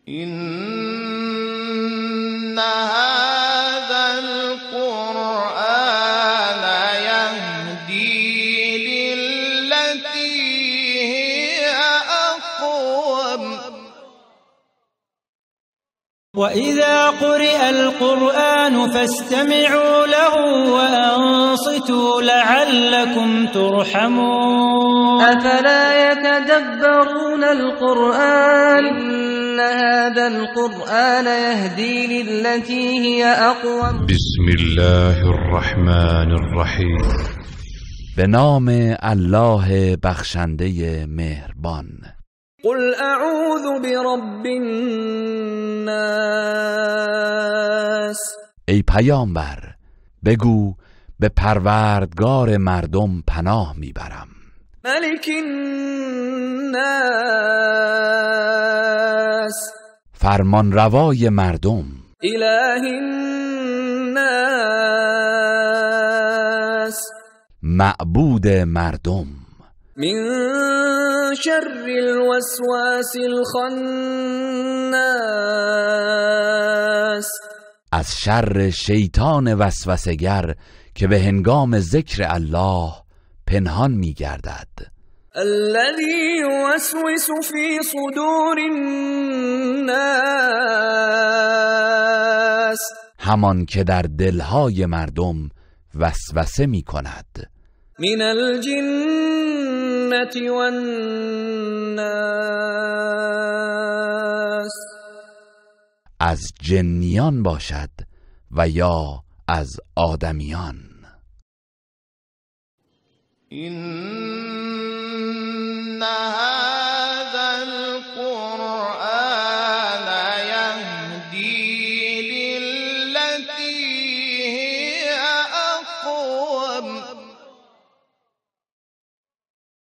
إن هذا القرآن يهدي للتي هي أقوم. وإذا قرئ القرآن فاستمعوا له وأنصتوا لعلكم ترحمون. أفلا يتدبرون القرآن إن هذا القرآن يهدي للتي هي أقوم. بسم الله الرحمن الرحیم. به نام الله بخشنده مهربان. قل اعوذ برب الناس. ای پیامبر بگو به پروردگار مردم پناه میبرم. ملک الناس. فرمانروای مردم. اله الناس. معبود مردم. من شر الوسواس الخناس. از شر شیطان وسوسه‌گر که به هنگام ذکر الله پنهان می‌گردد. الذي يوسوس في صدور الناس. همان که در دلهای مردم وسوسه می‌کند. من الجنة والناس. از جنیان باشد و یا از آدمیان. إن